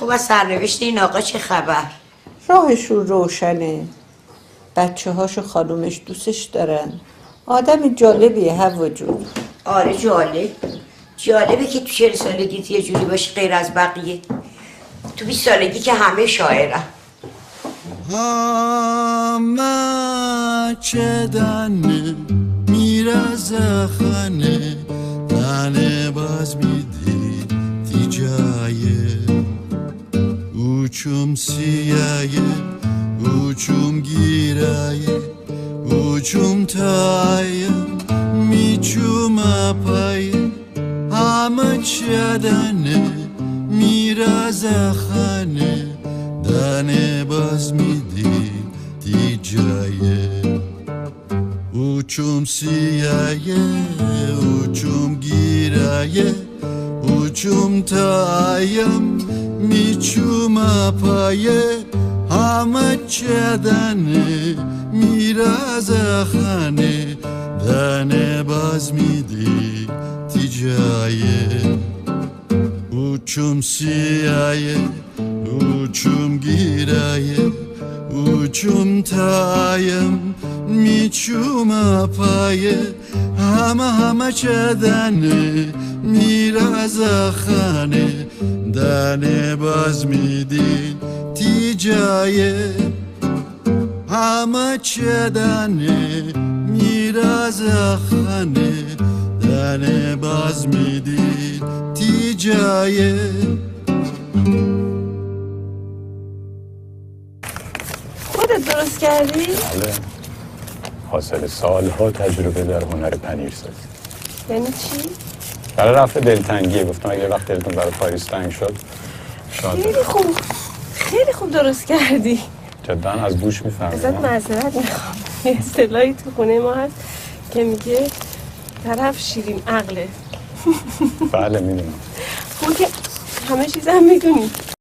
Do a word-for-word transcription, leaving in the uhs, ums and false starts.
خب، از سرنوشت این آقا چه خبر؟ راهشون روشنه. بچه‌هاش و خانومش دوستش دارن. آدم جالبیه، حوا جون. آره، جالب. جالبه که تو چهل سالگیت یه جوری باشی غیر از بقیه. تو بیست سالگی که همه شاعرن. همه چه دانه میرزا خانه، دانه باز میدی تی جایه. اوچوم سیایه، اوچوم گیرایه، اوچوم تایم، میچوم پایه. همه چه دانه میرزا خانه، دانه باز میدی تی جایه. اوچوم سیایه، اوچوم گیرایه، اوچوم تایم، میچوم پایه. همه چه دانه میرزا خانه، دانه باز میدی تی جایه. اوچوم سیایه، اوچوم گیرایه، اوچوم تایم، میچوم پایه. همه، همه چه دانه میرزا خانه، دانه باز میدی تی جایه. همه چه دانه میرزا خانه، دانه باز میدی تی جایه. خودت درست کردی؟ بله. حاصل سالها تجربه در هنر پنیرسازی. یعنی چی؟ برای رفع دلتنگی. گفتم اگه یه وقت دلتون برای پاریس تنگ شد، شاید. خیلی خوب، خیلی خوب درست کردی. جداً از بوش می‌فهمی، ازت ها؟ معذرت می‌خوام. یه اصطلاحی تو خونه ما هست که میگه طرف شیرین عقله. بله، می‌دونم. خوب که همه چیزم می‌دونی.